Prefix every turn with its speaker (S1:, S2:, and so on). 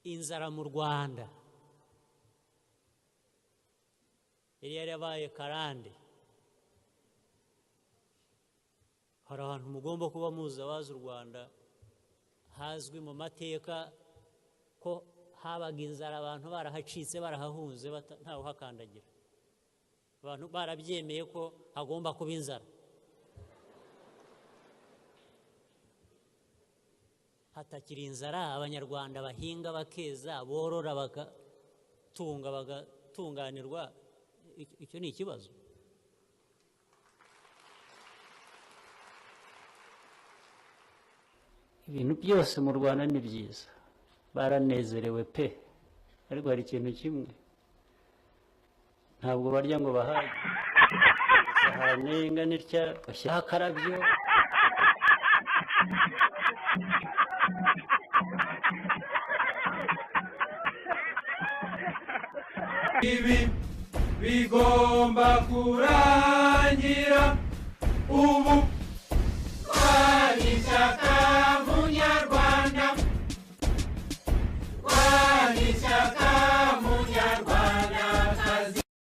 S1: Inzara mu Rwanda yari yarabaye karande. Hari ahantu mugomba kuba muzi abazi u Rwanda, hazwi mu mateka ko habaga inzara, abantu barahacitse, barahahunze, ntawuhakandagira. Abantu barabyemeye ko hagomba kuba inzara. Hatakiri inzara, Abanyarwanda bahinga bakeza, borora bagatunga, bagatunganirwa. Icyo ni ikibazo. Ibintu byose mu Rwanda ni byiza, baranezerewe pe, ariko hari ikintu kimwe ntabwo barya ngo bahage. Isahane ingana itya, bashyiraho akarabyo.
S2: Ibi bigomba kurangira ubu.